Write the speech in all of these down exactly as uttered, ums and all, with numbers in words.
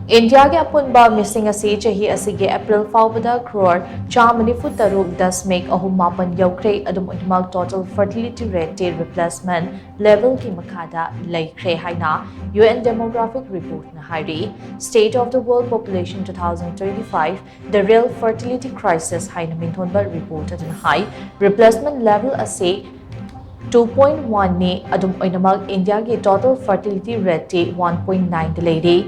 ꯏꯟꯗꯤꯌꯥꯒꯤ ꯑꯄꯨꯟꯕ ꯃꯤꯁꯤꯡ ꯑꯁꯤ ꯆꯍꯤ ꯑꯁꯤꯒꯤ ꯑꯦꯄ꯭ꯔꯤꯜ ꯐꯥꯎꯕꯗ ꯀ꯭ꯔꯣꯔ ꯆꯥꯝꯃ ꯅꯤꯐꯨ ꯇꯔꯨꯛ ꯗꯁꯃꯤꯛ ꯑꯍꯨꯝ ꯃꯥꯄꯟ ꯌꯧꯈ꯭ꯔꯦ꯫ ꯑꯗꯨꯝ ꯑꯣꯏꯅꯃꯛ, total fertility rate T replacement level ꯀꯤ ꯃꯈꯥꯗ ꯂꯩꯈ꯭ꯔꯦ ꯍꯥꯏꯅ U N demographic report ꯅ ꯍꯥꯏꯔꯤ꯫ State of the World Population two thousand twenty-five, The Real Fertility Crisis ꯍꯥꯏꯅ ꯃꯤꯡꯊꯣꯟꯕ report ꯑꯗꯨꯅ ꯍꯥꯏ, replacement level ꯑꯁꯤ two point one ꯅꯤ꯫ ꯑꯗꯨꯝ ꯑꯣꯏꯅꯃꯛ, ꯏꯟꯗꯤꯌꯥꯒꯤ total fertility rate T one point nine ꯗ ꯂꯩꯔꯤ꯫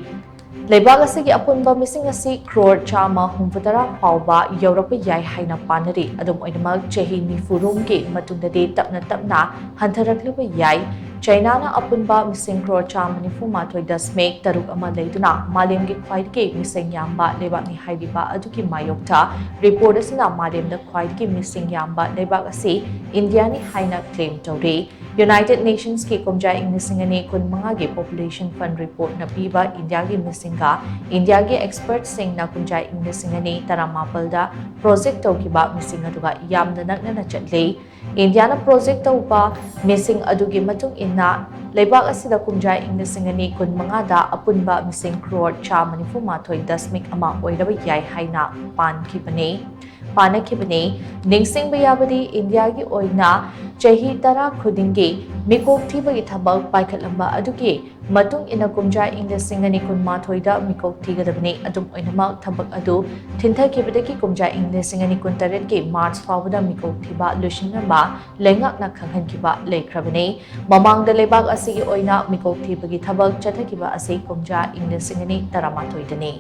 ꯂꯩꯕꯥꯛ ꯑꯁꯤꯒꯤ ꯑꯄꯨꯟꯕ ꯃꯤꯁꯤꯡ ꯑꯁꯤ ꯀ꯭ꯔꯣꯔ ꯆꯥꯝꯃ ꯍꯨꯝꯐꯨ ꯇꯔꯥ ꯐꯥꯎꯕ ꯌꯧꯔꯛꯄ ꯌꯥꯏ ꯍꯥꯏꯅ ꯄꯥꯅꯔꯤ꯫ ꯑꯗꯨꯝ ꯑꯣꯏꯅꯃꯛ, ꯆꯍꯤ ꯅꯤꯐꯨ ꯔꯣꯝꯒꯤ ꯃꯇꯨꯡꯗꯗꯤ ꯇꯞꯅ ꯇꯞꯅ ꯍꯟꯊꯔꯛꯂꯕ ꯌꯥꯏ꯫ ꯆꯥꯏꯅꯥꯅ ꯑꯄꯨꯟꯕ ꯃꯤꯁꯤꯡ ꯀ꯭ꯔꯣꯔ ꯆꯥꯝꯃ ꯅꯤꯐꯨ ꯃꯥꯊꯣꯏ ꯗꯁꯃꯤꯛ ꯇꯔꯨꯛ ꯑꯃ ꯂꯩꯗꯨꯅ ꯃꯥꯂꯦꯝꯒꯤ ꯈ꯭ꯋꯥꯏꯗꯒꯤ ꯃꯤꯁꯤꯡ ꯌꯥꯝꯕ ꯂꯩꯕꯥꯛꯅꯤ ꯍꯥꯏꯔꯤꯕ ꯑꯗꯨꯒꯤ ꯃꯥꯌꯣꯛꯇ, report ꯑꯁꯤꯅ ꯃꯥꯂꯦꯝꯗ ꯈ꯭ꯋꯥꯏꯗꯒꯤ ꯃꯤꯁꯤꯡ ꯌꯥꯝꯕ ꯂꯩꯕꯥꯛ ꯑꯁꯤ ꯏꯟꯗꯤꯌꯥꯅꯤ ꯍꯥꯏꯅ claim ꯇꯧꯔꯤ꯫ United Nations ꯀꯤ ꯀꯨꯝꯖꯥ ꯏꯪ ꯂꯤꯁꯤꯡ ꯑꯅꯤ ꯀꯨꯟꯃꯉꯥꯒꯤ Population Fund report ꯅ ꯄꯤꯕ ꯏꯟꯗꯤꯌꯥꯒꯤ ꯃꯤꯁꯤꯡꯒ ꯏꯟꯗꯤꯌꯥꯒꯤ expert ꯁꯤꯡꯅ ꯀꯨꯝꯖꯥ ꯏꯪ ꯂꯤꯁꯤꯡ ꯑꯅꯤ ꯇꯔꯥꯃꯥꯄꯜꯗ project ꯇꯧꯈꯤꯕ ꯃꯤꯁꯤꯡ ꯑꯗꯨꯒ ꯌꯥꯝꯅ ꯅꯛꯅꯅ ꯆꯠꯂꯤ꯫ ꯏꯟꯗꯤꯌꯥꯅ project ꯇꯧꯕ ꯃꯤꯁꯤꯡ ꯑꯗꯨꯒꯤ ꯃꯇꯨꯡ ꯏꯟꯅ, ꯂꯩꯕꯥꯛ ꯑꯁꯤꯗ ꯀꯨꯝꯖꯥ ꯏꯪ ꯂꯤꯁꯤꯡ ꯑꯅꯤ ꯀꯨꯟꯃꯉꯥꯗ ꯑꯄꯨꯟꯕ ꯃꯤꯁꯤꯡ ꯀ꯭ꯔꯣꯔ ꯆꯥꯝꯃ ꯅꯤꯐꯨ ꯃꯥꯊꯣꯏ ꯗꯁꯃꯤꯛ ꯑꯃ ꯑꯣꯏꯔꯕ ꯌꯥꯏ ꯍꯥꯏꯅ ꯄꯥꯟꯈꯤꯕꯅꯤ, ꯄꯥꯅꯈꯤꯕꯅꯤ꯫ ꯅꯤꯡꯁꯤꯡꯕ ꯌꯥꯕꯗꯤ, ꯏꯟꯗꯤꯌꯥꯒꯤ ꯑꯣꯏꯅ ꯆꯍꯤ ꯇꯔꯥ ꯈꯨꯗꯤꯡꯒꯤ ꯃꯤꯀꯣꯛ ꯊꯤꯕꯒꯤ ꯊꯕꯛ ꯄꯥꯏꯈꯠꯂꯝꯕ ꯑꯗꯨꯒꯤ ꯃꯇꯨꯡ ꯏꯟꯅ, ꯀꯨꯝꯖꯥ ꯏꯪ ꯂꯤꯁꯤꯡ ꯑꯅꯤ ꯀꯨꯟꯃꯥꯊꯣꯏꯗ ꯃꯤꯀꯣꯛ ꯊꯤꯒꯗꯕꯅꯤ꯫ ꯑꯗꯨꯝ ꯑꯣꯏꯅꯃꯛ, ꯊꯕꯛ ꯑꯗꯨ ꯊꯤꯟꯊꯈꯤꯕꯗꯒꯤ ꯀꯨꯝꯖꯥ ꯏꯪ ꯂꯤꯁꯤꯡ ꯑꯅꯤ ꯀꯨꯟꯇꯔꯦꯠꯀꯤ ꯃꯥꯔꯆ ꯐꯥꯎꯕꯗ ꯃꯤꯀꯣꯛ ꯊꯤꯕ ꯂꯣꯏꯁꯤꯟꯅꯕ ꯂꯩꯉꯥꯛꯅ ꯈꯪꯍꯟꯈꯤꯕ ꯂꯩꯈ꯭ꯔꯕꯅꯤ꯫ ꯃꯃꯥꯡꯗ ꯂꯩꯕꯥꯛ ꯑꯁꯤꯒꯤ ꯑꯣꯏꯅ ꯃꯤꯀꯣꯛ ꯊꯤꯕꯒꯤ ꯊꯕꯛ ꯆꯠꯊꯈꯤꯕ ꯑꯁꯤ ꯀꯨꯝꯖꯥ ꯏꯪ ꯂꯤꯁꯤꯡ ꯑꯅꯤ ꯇꯔꯥꯃꯥꯊꯣꯏꯗꯅꯤ꯫